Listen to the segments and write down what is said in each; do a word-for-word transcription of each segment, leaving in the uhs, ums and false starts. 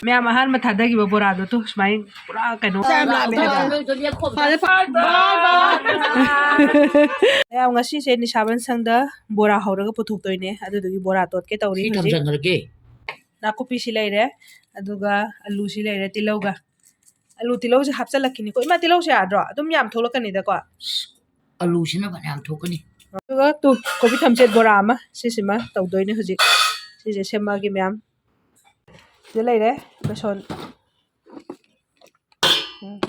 ꯃꯌꯥꯝ ꯑꯍꯥꯟꯕ ꯊꯥꯗꯈꯤꯕ ꯕꯣꯔꯥꯗꯣ ꯇꯨ ꯁꯨꯃꯥꯏꯅ ꯄꯨꯔꯥ ꯀꯩꯅꯣ ꯌꯥꯝ ꯂꯥꯛꯑꯝꯃꯦ ꯍꯥꯏꯕ꯫ ꯐꯔꯦ, ꯐꯔꯦ꯫ ꯃꯌꯥꯝ ꯉꯁꯤꯁꯦ ꯅꯤꯁꯥꯕꯟ ꯁꯪꯗ ꯕꯣꯔꯥ ꯍꯧꯔꯒ ꯄꯨꯊꯣꯛꯇꯣꯏꯅꯦ꯫ ꯑꯗꯨꯗꯨꯒꯤ ꯕꯣꯔꯥ ꯇꯣꯠꯀꯦ ꯇꯧꯔꯤ ꯁꯤ ꯍꯧꯖꯤꯛ꯫ ꯊꯝꯖꯟꯈ꯭ꯔꯒꯦ꯫ ꯅꯥꯀꯨꯞꯄꯤꯁꯤ ꯂꯩꯔꯦ, ꯑꯗꯨꯒ ꯑꯂꯨꯁꯤ ꯂꯩꯔꯦ, ꯇꯤꯜꯍꯧꯒ꯫ ꯑꯂꯨ ꯇꯤꯜꯍꯧꯁꯦ ꯍꯥꯞꯆꯤꯜꯂꯛꯈꯤꯅꯤꯀꯣ꯫ ꯏꯃꯥ, ꯇꯤꯜꯍꯧꯁꯦ ꯌꯥꯗ꯭ꯔꯣ? ꯑꯗꯨꯝ ꯌꯥꯝ ꯊꯣꯛꯂꯛꯀꯅꯤꯗꯀꯣ꯫ ꯑꯂꯨꯁꯤꯅ ꯐꯅꯌꯥꯝ ꯊꯣꯛꯀꯅꯤ꯫ ꯑꯗꯨꯒ ꯇꯨ, ꯀꯣꯕꯤ ꯊꯝꯆꯦꯠ ꯕꯣꯔꯥ ꯑꯃ, ꯁꯤꯁꯤꯃ ꯇꯧꯗꯣꯏꯅꯦ ꯍꯧꯖꯤꯛ꯫ ꯁꯤꯁꯦ ꯁꯦꯝꯃꯛꯑꯒꯦ ꯃꯌꯥꯝ꯫ ꯁꯤꯗ ꯂꯩꯔꯦ, ꯕꯦꯁꯣꯟ꯫ ꯎꯝ꯫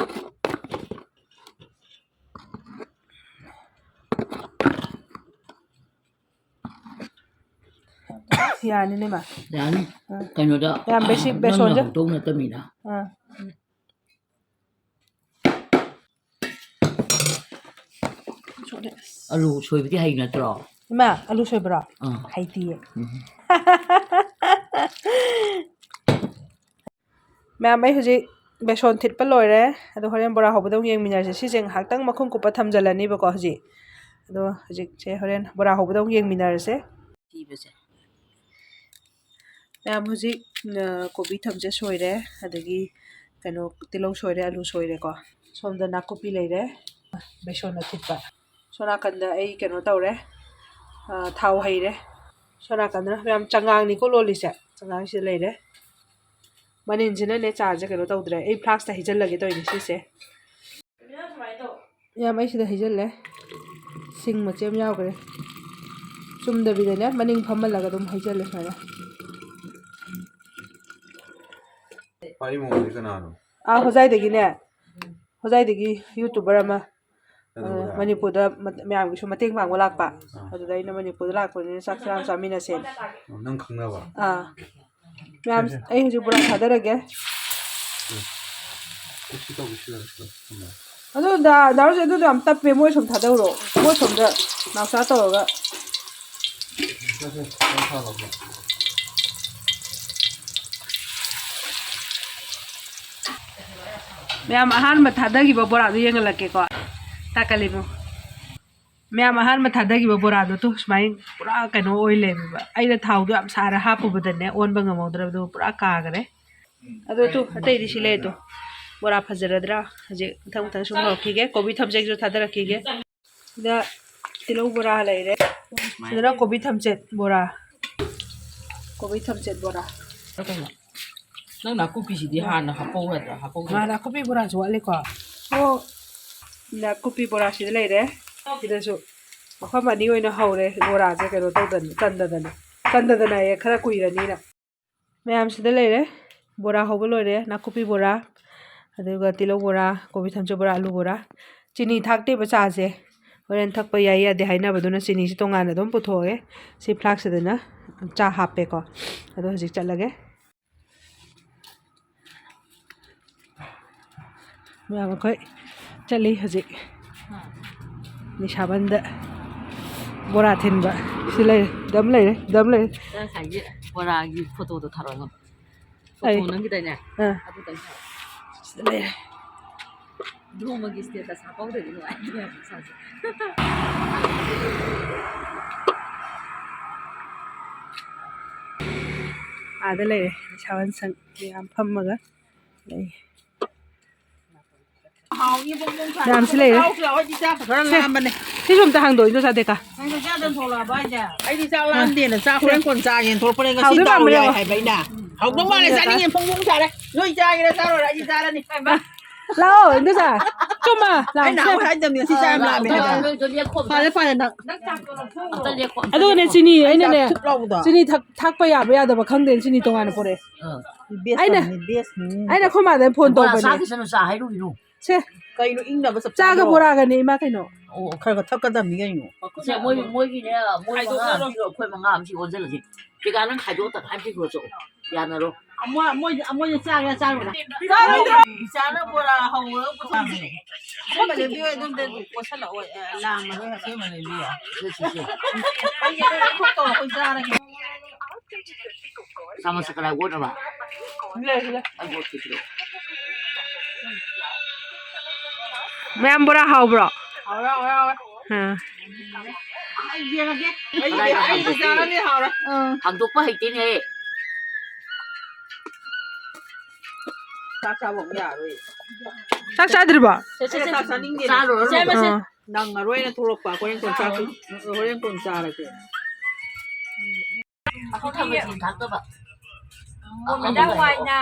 ꯌꯥꯅꯤꯅꯦ, ꯃꯥ꯫ ꯌꯥꯅꯤ꯫ ꯑꯥ꯫ ꯀꯩꯅꯣꯗ, ꯌꯥꯝ basic ꯅꯪꯅ ꯕꯦꯁꯣꯟꯁꯦ꯫ ꯍꯧꯗꯧ ꯅꯠꯇꯕꯅꯤꯅ꯫ ꯑꯥ꯫ ꯑꯂꯨ ꯁꯣꯏꯕꯗꯤ ꯍꯩ ꯅꯠꯇ꯭ꯔꯣ? ꯏꯃꯥ, ꯑꯂꯨ ꯁꯣꯏꯕ꯭ꯔꯣ? ꯑꯥ꯫ ꯍꯩꯇꯤꯌꯦ꯫ ꯎꯝ꯫ ꯃꯌꯥꯝ, ꯑꯩ ꯍꯧꯖꯤꯛ ꯕꯦꯁꯣꯟ ꯊꯤꯠꯄ ꯂꯣꯏꯔꯦ꯫ ꯑꯗꯣ ꯍꯣꯔꯦꯟ ꯕꯣꯔꯥ ꯍꯧꯕꯗ ꯑꯃꯨꯛ ꯌꯦꯡꯃꯤꯟꯅꯔꯁꯦ꯫ ꯁꯤꯁꯦ ꯉꯥꯏꯍꯥꯛꯇꯪ ꯃꯈꯨꯝ ꯀꯨꯞꯄ ꯊꯝꯖꯤꯜꯂꯅꯤꯕꯀꯣ ꯍꯧꯖꯤꯛ꯫ ꯑꯗꯣ ꯍꯧꯖꯤꯛꯁꯦ ꯍꯣꯔꯦꯟ ꯕꯣꯔꯥ ꯍꯧꯕꯗ ꯑꯃꯨꯛ ꯌꯦꯡꯃꯤꯟꯅꯔꯁꯦ꯫ ꯄꯤꯕꯁꯦ꯫ ꯃꯌꯥꯝ ꯍꯧꯖꯤꯛ, ꯑ, ꯀꯣꯕꯤ ꯊꯝꯆꯦꯠ ꯁꯣꯏꯔꯦ, ꯑꯗꯒꯤ ꯀꯩꯅꯣ, ꯇꯤꯜꯍꯧ ꯁꯣꯏꯔꯦ, ꯑꯂꯨ ꯁꯣꯏꯔꯦꯀꯣ꯫ ꯁꯣꯝꯗ ꯅꯥꯀꯨꯞꯄꯤ ꯂꯩꯔꯦ, ꯕꯦꯁꯣꯟ ꯑꯊꯤꯠꯄ꯫ ꯁꯣꯝ ꯅꯥꯀꯟꯗ ꯑꯩ ꯀꯩꯅꯣ ꯇꯧꯔꯦ, ꯑ, ꯊꯥꯎ ꯍꯩꯔꯦ꯫ ꯁꯣꯝ ꯅꯥꯀꯟꯗꯅ ꯃꯌꯥꯝ ꯆꯉꯥꯡꯅꯤꯀꯣ ꯂꯣꯜꯂꯤꯁꯦ, ꯆꯉꯥꯡꯁꯤꯗ ꯂꯩꯔꯦ꯫ ꯃꯅꯤꯟꯁꯤꯅꯅꯦ ꯆꯥꯁꯦ ꯀꯩꯅꯣ ꯇꯧꯗ꯭ꯔꯦ, ꯑꯩ flaskꯇ ꯍꯩꯖꯤꯜꯂꯒꯦ ꯇꯧꯔꯤꯅꯦ ꯁꯤꯁꯦ꯫ ꯌꯥꯝ, ꯑꯩ ꯁꯤꯗ ꯍꯩꯖꯤꯜꯂꯦ꯫ ꯁꯤꯡ ꯃꯆꯦꯠ ꯑꯃ ꯌꯥꯎꯈ꯭ꯔꯦ꯫ ꯆꯨꯝꯗꯕꯤꯗꯅꯦ, ꯃꯅꯤꯡ ꯐꯝꯍꯜꯂꯒ ꯑꯗꯨꯝ ꯍꯩꯖꯤꯜꯂꯦ ꯁꯨꯃꯥꯏꯅ꯫ ꯄꯥꯏꯔꯤ ꯃꯑꯣꯡꯁꯦ ꯀꯅꯥꯅꯣ? ꯑꯥ, ꯍꯣꯖꯥꯏꯗꯒꯤꯅꯦ, ꯍꯣꯖꯥꯏꯗꯒꯤ YouTuber ꯑꯃ, ꯑꯗꯨꯒ ꯑ, ꯃꯅꯤꯄꯨꯔꯗ ꯃ-, ꯃꯌꯥꯝꯒꯤꯁꯨ ꯃꯇꯦꯡ ꯄꯥꯡꯕ ꯂꯥꯛꯄ꯫ ꯑꯥ꯫ ꯑꯗꯨꯗ ꯑꯩꯅ ꯃꯅꯤꯄꯨꯔꯗ ꯂꯥꯛꯄꯅꯤꯅ ꯆꯥꯛ ꯆꯔꯥ ꯑꯃ ꯆꯥꯃꯤꯟꯅꯁꯦꯅ꯫ ꯑꯣ, ꯅꯪ ꯈꯪꯅꯕ? ꯑꯥ꯫ ꯃꯌꯥꯝ, ꯁꯦ, ꯁꯦ꯫ ꯑꯩ ꯍꯧꯖꯤꯛ ꯕꯣꯔꯥ ꯊꯥꯗꯔꯒꯦ꯫ ꯎꯝ꯫ ꯁꯤ ꯇꯧꯒꯦ, ꯁꯤ ꯇꯧꯒꯦ, ꯁꯤ ꯇꯧꯒꯦ꯫ ꯑꯗꯨ ꯗꯥ, ꯗꯥ ꯔꯣꯖꯦ, ꯑꯗꯨꯗꯣ ꯌꯥꯝ ꯇꯞꯄꯦ, ꯃꯣꯏ ꯁꯨꯝ ꯊꯥꯗꯧꯔꯣ, ꯃꯣꯏ ꯁꯣꯝꯗ ꯅꯥꯎꯆꯥ ꯇꯧꯔꯒ꯫ ꯁꯦ, ꯁꯦ, ꯅꯪ ꯊꯥꯔꯣ꯫ ꯃꯌꯥꯝ ꯑꯍꯥꯟꯕ ꯊꯥꯗꯈꯤꯕ ꯕꯣꯔꯥꯗꯣ ꯌꯦꯡꯍꯜꯂꯛꯀꯦꯀꯣ꯫ ꯇꯥꯀꯂꯤꯃꯨ꯫ ꯃꯌꯥꯝ ꯑꯍꯥꯟꯕ ꯊꯥꯗꯈꯤꯕ ꯕꯣꯔꯥꯗꯣ ꯇꯨ ꯁꯨꯃꯥꯏꯅ ꯄꯨꯔꯥ ꯀꯩꯅꯣ ꯑꯣꯏ ꯂꯩꯔꯝꯃꯦꯕ꯫ ꯑꯩꯅ ꯊꯥꯎꯗꯣ ꯌꯥꯝ ꯁꯥꯔ ꯍꯥꯞꯄꯨꯕꯗꯅꯦ, ꯑꯣꯟꯕ ꯉꯝꯍꯧꯗ꯭ꯔꯕꯗꯣ ꯄꯨꯔꯥ ꯀꯥꯈꯔꯦ꯫ ꯑꯗꯣ ꯇꯨ, ꯑꯇꯩꯗꯤ ꯁꯤ ꯂꯩ ꯇꯨ꯫ ꯕꯣꯔꯥ ꯐꯖꯔꯗ꯭ꯔꯥ? ꯍꯧꯖꯤꯛ ꯃꯊꯪ ꯃꯊꯪ ꯁꯨꯝ ꯍꯧꯔꯛꯈꯤꯒꯦ꯫ ꯀꯣꯕꯤ ꯊꯝꯆꯦꯠꯁꯨ ꯊꯥꯗꯔꯛꯈꯤꯒꯦ꯫ ꯁꯤꯗ ꯇꯤꯜꯍꯧ ꯕꯣꯔꯥ ꯂꯩꯔꯦ꯫ ꯁꯤꯗꯅ ꯀꯣꯕꯤ ꯊꯝꯆꯦꯠ ꯕꯣꯔꯥ꯫ ꯀꯣꯕꯤ ꯊꯝꯆꯦꯠ ꯕꯣꯔꯥ꯫ ꯅꯪ ꯅꯥꯀꯨꯞꯄꯤꯁꯤꯗꯤ ꯍꯥꯟꯅ ꯍꯥꯞꯄꯧ ꯌꯥꯗ꯭ꯔꯥ? ꯍꯥꯞꯄꯧ ꯌꯥꯗ꯭ꯔꯥ? ꯅꯥꯀꯨꯞꯄꯤ ꯕꯣꯔꯥꯁꯨ ꯋꯥꯠꯂꯤꯀꯣ꯫ ꯑꯣ, ꯅꯥꯀꯨꯞꯄꯤ ꯕꯣꯔꯥꯁꯤꯗ ꯂꯩꯔꯦ꯫ ꯁꯤꯗꯁꯨ ꯃꯐꯝ ꯑꯅꯤ ꯑꯣꯏꯅ ꯍꯧꯔꯦ ꯕꯣꯔꯥꯁꯦ, ꯀꯩꯅꯣ ꯇꯧꯗꯅ, ꯆꯟꯗꯗꯅ꯫ ꯆꯟꯗꯗꯅ ꯍꯥꯏꯌꯦ, ꯈꯔ ꯀꯨꯏꯔꯅꯤꯅ꯫ ꯃꯌꯥꯝꯁꯤꯗ ꯂꯩꯔꯦ꯫ ꯕꯣꯔꯥ ꯍꯧꯕ ꯂꯣꯏꯔꯦ꯫ ꯅꯥꯀꯨꯞꯄꯤ ꯕꯣꯔꯥ, ꯑꯗꯨꯒ ꯇꯤꯜꯍꯧ ꯕꯣꯔꯥ, ꯀꯣꯕꯤ ꯊꯝꯆꯦꯠ ꯕꯣꯔꯥ, ꯑꯂꯨ ꯕꯣꯔꯥ꯫ ꯆꯤꯅꯤ ꯊꯥꯛꯇꯦꯕ ꯆꯥꯁꯦ꯫ ꯍꯣꯔꯦꯟ ꯊꯛꯄ ꯌꯥꯏ ꯌꯥꯗꯦ ꯍꯥꯏꯅꯕꯗꯨꯅ ꯆꯤꯅꯤꯁꯤ ꯇꯣꯉꯥꯟꯅ ꯑꯗꯨꯝ ꯄꯨꯊꯣꯛꯑꯦ꯫ ꯁꯤ ꯐ꯭ꯂꯥꯛꯁꯤꯗꯅ ꯆꯥ ꯍꯥꯞꯄꯦꯀꯣ꯫ ꯑꯗꯣ ꯍꯧꯖꯤꯛ ꯆꯠꯂꯒꯦ꯫ ꯃꯌꯥꯝ ꯑꯩꯈꯣꯏ ꯆꯠꯂꯤ ꯍꯧꯖꯤꯛ꯫ ꯅꯤꯁꯥꯕꯟꯗ ꯕꯣꯔꯥ ꯊꯤꯟꯕ꯫ ꯁꯤ ꯂꯩꯔꯦ, ꯗꯝ ꯂꯩꯔꯦ, ꯗꯝ ꯂꯩꯔꯦ꯫ ꯉꯁꯥꯏꯒꯤ ꯕꯣꯔꯥꯒꯤ ꯐꯣꯇꯣꯗꯣ ꯊꯥꯔꯛꯑꯣ꯫ ꯑꯩ ꯐꯣꯇꯣ ꯅꯝꯈꯤꯗꯥꯏꯅꯦ? ꯑꯥ꯫ ꯑꯗꯨꯗꯪ ꯊꯥꯔꯛꯑꯣ꯫ ꯁꯤꯗ ꯂꯩꯔꯦ꯫ ꯅꯣꯡꯃꯒꯤ status ꯍꯥꯞꯍꯧꯗ꯭ꯔꯗꯤ ꯅꯨꯡꯉꯥꯏꯇꯦ ꯏꯁꯥꯁꯦ꯫ ꯑꯥꯗ ꯂꯩꯔꯦ, ꯁꯥꯋꯟ ꯁꯪ ꯃꯌꯥꯝ ꯐꯝꯃꯒ ꯂꯩ꯫ ꯍꯥꯎꯅꯤ, ꯕꯣꯡ ꯕꯣꯡ ꯁꯥꯏ꯫ ꯃꯌꯥꯝꯁꯤ ꯂꯩꯔꯦ꯫ ꯆꯥꯎꯁꯦ, ꯑꯩꯈꯣꯏꯗꯤ ꯆꯥꯛ ꯈꯔ ꯁꯦ, ꯂꯥꯝꯕꯅꯦ꯫ ꯁꯤꯁꯨ ꯑꯝꯇ ꯍꯥꯡꯗꯣꯛꯑꯣ, ꯏꯟꯗꯣ ꯆꯥꯗꯦꯀ꯫ ꯅꯪ ꯆꯥꯛ ꯆꯥꯗꯅ ꯊꯣꯛꯂꯛꯑꯕ ꯍꯥꯏꯁꯦ? ꯑꯩꯗꯤ ꯆꯥꯛ ꯂꯥꯝꯗꯦꯅ ꯆꯥꯛ ꯍꯣꯔꯦꯟ ꯀꯣꯟ ꯆꯥꯒꯦꯅ ꯊꯣꯛꯂꯛꯄꯅꯦ, ꯉꯁꯤ ꯍꯥꯎꯗꯣꯏ ꯗꯥꯎ ꯃꯥꯟꯕ꯭ꯔꯥ ꯌꯥꯏ ꯌꯦꯡꯉꯣ꯫ ꯍꯥꯏꯕ ꯑꯩꯅ꯫ ꯍꯥꯎꯗꯧ ꯃꯥꯜꯂꯦ, ꯆꯥꯅꯤꯡꯉꯦ꯫ ꯆꯥꯅꯤꯡꯉꯦ, ꯐꯣꯡ ꯐꯣꯡ ꯁꯥꯔꯦ꯫ ꯅꯣꯏ ꯆꯥꯒꯦꯔꯥ ꯆꯥꯔꯣꯏꯔꯥ ꯑꯩꯗꯤ ꯆꯥꯔꯅꯤ꯫ ꯂꯥꯛꯑꯣ, ꯏꯟꯗꯣꯆꯥ꯫ ꯆꯨꯝꯃ, ꯂꯥꯛꯑꯣ꯫ ꯑꯩ ꯅꯍꯥꯟ ꯁꯦ꯫ ꯍꯥꯏꯗꯕꯅꯦ, ꯉꯁꯤ ꯆꯥ ꯌꯥꯝ ꯂꯥꯝꯃꯦ ꯍꯥꯏꯕ꯫ ꯐꯔꯦ, ꯐꯔꯦ, ꯅꯪ꯫ ꯑꯝꯇ ꯂꯦꯞꯈꯣ, ꯑꯝꯇ ꯑꯗꯨꯒꯅꯦ, ꯂꯦꯞꯈꯣ꯫ ꯆꯤꯅꯤ, ꯑꯩ ꯆꯥ ꯑꯩꯅꯅꯦ, ꯊꯨꯞ ꯂꯥꯎꯕꯗꯣ꯫ ꯆꯤꯅꯤ ꯊꯛ-, ꯊꯛꯄ ꯌꯥꯕ ꯌꯥꯗꯕ ꯈꯪꯗꯦ, ꯆꯤꯅꯤ ꯇꯣꯉꯥꯟꯅ ꯄꯨꯔꯛꯑꯦ꯫ ꯑꯥ꯫ Best ꯑꯩꯅ, ꯑꯃꯅꯤ, best ꯅꯤ꯫ ꯑꯩꯅ ꯑꯩꯈꯣꯏ ꯃꯥꯗ ꯐꯣꯟ ꯕꯣꯔꯥ ꯇꯧꯕꯅꯦ꯫ ꯆꯥꯈꯤꯁꯅꯨ, ꯆꯥ ꯍꯥꯏꯔꯨꯒꯤꯅꯨ꯫ ꯁꯦ꯫ ꯀꯩꯅꯣ ꯏꯪꯅꯕ ꯆꯞ ꯆꯥꯒ ꯆꯥꯕ꯭ꯔꯣ? ꯕꯣꯔꯥꯒꯅꯦ, ꯏꯃꯥ, ꯀꯩꯅꯣ꯫ ꯑꯣ, ꯈꯔ ꯈꯔ ꯊꯛꯀꯗꯕꯅꯤ ꯀꯩꯅꯣ꯫ ꯁꯦ, ꯃꯣꯏ, ꯃꯣꯏꯒꯤꯅꯦ, ꯃꯣꯏ ꯃꯉꯥ ꯑꯃꯁꯨ, ꯑꯩꯈꯣꯏ ꯃꯉꯥ ꯑꯃꯁꯨ ꯑꯣꯟꯁꯤꯜꯂꯁꯤ꯫ ꯄꯤꯀꯥ, ꯅꯪ ꯈꯥꯏꯗꯣꯛꯑ ꯇꯪꯈꯥꯏ ꯑꯃ ꯄꯤꯈ꯭ꯔꯣ ꯆꯣ꯫ ꯌꯥꯅꯔꯣ꯫ ꯑꯃ, ꯃꯣꯏ, ꯃꯣꯏꯅ ꯆꯥꯒꯦꯔꯥ ꯆꯥꯔꯣꯏꯔꯥ? ꯆꯥꯔꯣꯏꯗ꯭ꯔꯣ? ꯏꯆꯥꯅ ꯕꯣꯔꯥ ꯍꯧꯔꯒ ꯄꯨꯊꯣꯛꯑꯝꯃꯦ꯫ ꯑꯁꯦꯡꯕ ꯂꯩꯕꯤꯌꯨ, ꯑꯗꯨꯝꯗ ꯄꯣꯠꯁꯜꯂꯛꯑꯣ, ꯑꯦ, ꯂꯥꯝꯃꯔꯣꯏ ꯍꯥꯏꯕ꯫ ꯁꯦ, ꯁꯦ, ꯁꯦ꯫ ꯑꯩꯁꯦ ꯂꯣꯏ ꯂꯧꯊꯣꯛꯇꯧꯔꯣ, ꯑꯩꯈꯣꯏ ꯆꯥꯔꯒꯦ꯫ ꯆꯥꯃꯁ ꯀꯗꯥꯏ ꯑꯣꯠꯅꯕ? ꯂꯩ, ꯂꯩ꯫ ꯑꯩ ꯑꯣꯠꯀꯦ ꯄꯤꯔꯛꯑꯣ꯫ ꯃꯌꯥꯝ ꯕꯣꯔꯥ ꯍꯥꯎꯕ꯭ꯔꯣ? ꯍꯥꯎꯔꯦ, ꯍꯥꯎꯔꯦ, ꯍꯥꯎꯔꯦ꯫ ꯑꯥ꯫ ꯑꯩ ꯌꯦꯡꯉꯒꯦ꯫ ꯑꯩ, ꯀꯗꯥꯏꯗ ꯑꯩ ꯍꯥꯡꯗꯣꯛꯀꯦ? ꯆꯥꯔꯅꯤ, ꯍꯥꯎꯔꯦ꯫ ꯑꯥ꯫ ꯍꯥꯡꯗꯣꯛꯄ ꯍꯩꯇꯦꯅꯦꯍꯦ꯫ ꯆꯥꯛ ꯆꯥꯕ ꯑꯃꯨꯛ ꯌꯥꯔꯣꯏ꯫ ꯆꯥꯛ ꯆꯥꯗ꯭ꯔꯤꯕꯣ? ꯁꯦ, ꯁꯦ, ꯁꯦ꯫ ꯆꯥꯛ ꯆꯥꯅꯤꯡꯗꯦ꯫ ꯆꯥꯔꯨꯔꯣ꯫ ꯁꯦ, ꯁꯦ꯫ ꯑꯥ꯫ ꯅꯪꯉꯔꯣꯏꯅ ꯊꯣꯛꯂꯛꯄ꯫ ꯍꯣꯔꯦꯟ ꯀꯣꯟ ꯆꯥꯛ-, ꯍꯣꯔꯦꯟ ꯀꯣꯟ ꯆꯥꯔꯒꯦ꯫ ꯑꯩꯈꯣꯏ ꯊꯥꯡꯒꯜ ꯊꯨꯝ ꯊꯥꯛꯇꯕ꯫ ꯅꯨꯃꯤꯗꯥꯡ ꯋꯥꯏꯅ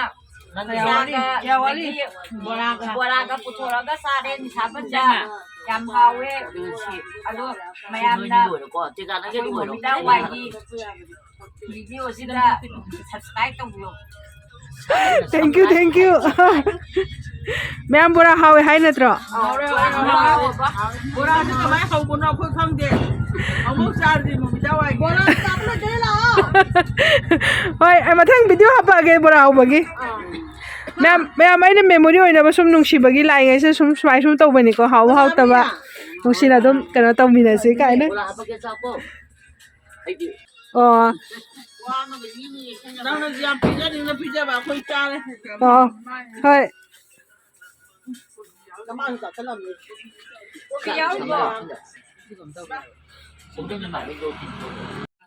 ꯅꯪꯒꯤ ꯕꯣꯔꯥꯒ, ꯀꯌꯥ ꯋꯥꯠꯂꯤ? ꯑꯗꯒꯤ ꯕꯣꯔꯥꯒ꯫ ꯕꯣꯔꯥꯒ ꯄꯨꯊꯣꯔꯒ ꯆꯥꯔꯦ ꯅꯤꯁꯥꯕꯟꯗ꯫ ꯌꯥꯝ ꯍꯥꯎꯋꯦ꯫ ꯑꯗꯣ ꯃꯌꯥꯝꯅ ꯅꯣꯏꯗꯤ ꯂꯣꯏꯔꯦꯀꯣ? ꯆꯦꯆꯥ ꯅꯪꯒꯤ ꯑꯩꯈꯣꯏ ꯂꯣꯏꯔꯦ꯫ ꯅꯨꯃꯤꯗꯥꯡ ꯋꯥꯏꯒꯤ ꯚꯤꯗꯤꯑꯣꯁꯤꯗ subscribe ꯇꯧꯕꯤꯌꯣ꯫ Thank you, thank you꯫ ꯃꯌꯥꯝ ꯕꯣꯔꯥ ꯍꯥꯎꯋꯦ ꯍꯥꯏ ꯅꯠꯇ꯭ꯔꯣ? ꯍꯥꯎꯔꯦ, ꯍꯥꯎꯔꯦ, ꯍꯥꯎꯔꯦ꯫ ꯕꯣꯔꯥꯁꯦ ꯀꯃꯥꯏꯅ ꯍꯧꯕꯅꯣ ꯑꯩꯈꯣꯏ ꯈꯪꯗꯦ꯫ ꯑꯃꯨꯛ ꯆꯥꯗ꯭ꯔꯤ ꯅꯨꯃꯤꯗꯥꯡ ꯋꯥꯏꯒꯤ꯫ ꯕꯣꯔꯥ ꯆꯥꯕ ꯂꯣꯏꯗꯣꯔꯦ ꯂꯥꯛꯑꯣ꯫ ꯍꯣꯏ, ꯑꯩ ꯃꯊꯪ ꯚꯤꯗꯤꯑꯣ ꯍꯥꯞꯄꯛꯑꯒꯦ ꯕꯣꯔꯥ ꯍꯧꯕꯒꯤ꯫ ꯃꯌꯥꯝ, ꯃꯌꯥꯝ ꯑꯩꯅ memory ꯑꯣꯏꯅꯕ ꯁꯨꯝ ꯅꯨꯡꯁꯤꯕꯒꯤ ꯂꯥꯛꯏꯉꯩꯁꯤꯗ ꯁꯨꯝ ꯁꯨꯃꯥꯏ ꯁꯨꯝ ꯇꯧꯕꯅꯤꯀꯣ, ꯍꯥꯎꯕ ꯍꯥꯎꯇꯕ꯫ ꯅꯨꯡꯁꯤꯅ ꯑꯗꯨꯝ ꯀꯩꯅꯣ ꯇꯧꯃꯤꯟꯅꯁꯤ ꯀꯥꯏꯅ꯫ ꯕꯣꯔꯥ ꯍꯥꯞꯄꯛꯀꯦ ꯆꯥꯎꯀꯣ꯫ ꯑꯩꯗꯤ꯫ ꯑꯣ꯫ ꯅꯪꯅ ꯌꯥꯝ ꯄꯤꯖꯅꯤꯡꯅ ꯄꯤꯖꯕ ꯑꯩꯈꯣꯏ ꯆꯥꯔꯦ꯫ ꯑꯣ꯫ ꯍꯣꯏ꯫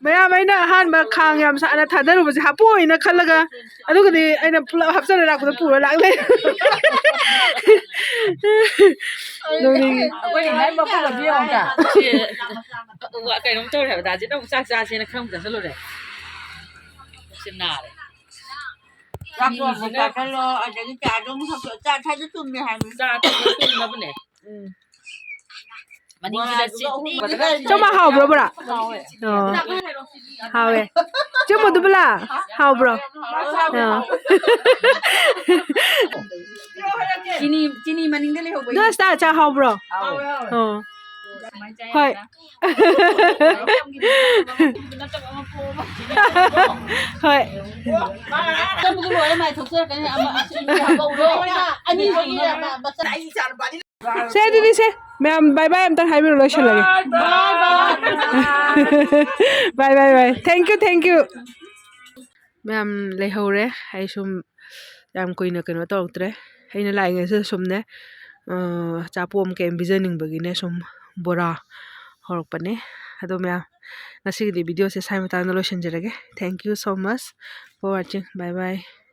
ꯃꯌꯥꯝ ꯑꯩꯅ ꯑꯍꯥꯟꯕ ꯈꯥꯡ ꯌꯥꯝ ꯁꯥꯅ ꯊꯥꯗꯔꯨꯕꯁꯦ ꯍꯥꯄꯣꯏꯅ ꯈꯜꯂꯒ, ꯑꯗꯨꯒꯗꯤ ꯑꯩꯅ ꯄꯨꯂꯞ ꯍꯥꯞꯆꯜꯂ ꯂꯥꯛꯄꯗ ꯄꯨꯔ ꯂꯥꯛꯂꯦ꯫ ꯅꯣꯛꯅꯤꯡꯉꯤ꯫ ꯑꯩꯈꯣꯏꯅ ꯅꯪ ꯃꯈꯨꯠ ꯑꯗꯨ ꯌꯦꯡꯉꯨꯗ꯫ ꯁꯤ, ꯀꯩꯅꯣꯝ ꯇꯧꯔꯦ ꯍꯥꯏꯕ, ꯗꯥꯁꯤꯅ ꯑꯃꯨꯛ ꯆꯥꯛ ꯆꯥꯁꯦꯅ ꯈꯔ ꯑꯃꯨꯛ ꯆꯥꯁꯤꯜꯂꯨꯔꯦ꯫ ꯁꯤ ꯅꯥꯔꯦ꯫ ꯆꯥꯛꯇꯣ ꯑꯃꯨꯛ ꯆꯥꯁꯤꯜꯂꯣ, ꯑꯗꯒꯤ ꯆꯥꯗꯣ ꯑꯃꯨꯛ ꯊꯛꯇꯣ꯫ ꯆꯥ ꯊꯛꯑꯗꯤ ꯇꯨꯝꯃꯦ ꯍꯥꯏꯕꯅꯤ꯫ ꯆꯥ ꯊꯛꯄ ꯇꯨꯝꯅꯕꯅꯦ꯫ ꯎꯝ꯫ ꯃꯅꯤꯡꯁꯤꯗ ꯕꯣꯔꯥꯗꯨꯒ ꯆꯤꯠꯅꯤ꯫ ꯑꯍꯨꯝ ꯃꯔꯤ ꯆꯣꯃ ꯍꯥꯎꯕ꯭ꯔꯣ ꯕꯣꯔꯥ? ꯍꯥꯎꯋꯦ꯫ ꯑꯣ꯫ ꯍꯥꯎꯋꯦ꯫ ꯆꯣꯃ ꯗꯨꯕꯂꯥ ꯍꯥꯎꯕ꯭ꯔꯣ? ꯑꯣ꯫ ꯆꯤꯅꯤ, ꯆꯤꯅꯤ ꯃꯅꯤꯡꯗ ꯂꯩꯍꯧꯕ꯫ ꯅꯣꯏ ꯁꯤꯗ ꯑꯆꯥ ꯍꯥꯎꯕ꯭ꯔꯣ? ꯍꯥꯎꯋꯦ꯫ ꯑꯣ꯫ ꯍꯣꯏ꯫ ꯍꯣꯏ꯫ ꯆꯥꯕꯗꯨ ꯂꯣꯏꯔꯦ, ꯃꯥꯏ ꯊꯣꯛꯆꯔꯛꯀꯅꯤ꯫ ꯑꯃ ꯑꯅꯤ ꯁꯨꯅꯕ꯫ ꯁꯦ, ꯑꯗꯨꯗꯤ ꯁꯦ, ꯃꯌꯥꯝ bye bye ꯑꯝꯇꯪ ꯍꯥꯏꯕꯤꯔꯣ, ꯂꯣꯏꯁꯤꯜꯂꯒꯦ꯫ Bye bye, bye bye, bye bye, bye. Thank you, thank you. ꯃꯌꯥꯝ ꯂꯩꯍꯧꯔꯦ꯫ ꯑꯩ ꯁꯨꯝ ꯌꯥꯝ ꯀꯨꯏꯅ ꯀꯩꯅꯣ ꯇꯧꯔꯛꯇ꯭ꯔꯦ꯫ ꯑꯩꯅ ꯂꯥꯛꯏꯉꯩꯁꯤꯗ ꯁꯨꯝꯅꯦ, ꯑ, ꯑꯆꯥꯄꯣꯠ ꯑꯃ ꯀꯩ ꯑꯃ ꯄꯤꯖꯅꯤꯡꯕꯒꯤꯅꯦ ꯁꯨꯝ ꯕꯣꯔꯥ ꯍꯧꯔꯛꯄꯅꯦ꯫ ꯑꯗꯣ ꯃꯌꯥꯝ, ꯉꯁꯤꯒꯤꯗꯤ videoꯁꯦ ꯁ꯭ꯋꯥꯏ ꯃꯇꯥꯡꯗ ꯂꯣꯏꯁꯤꯟꯖꯔꯒꯦ꯫ Thank you so much for watching. Bye bye.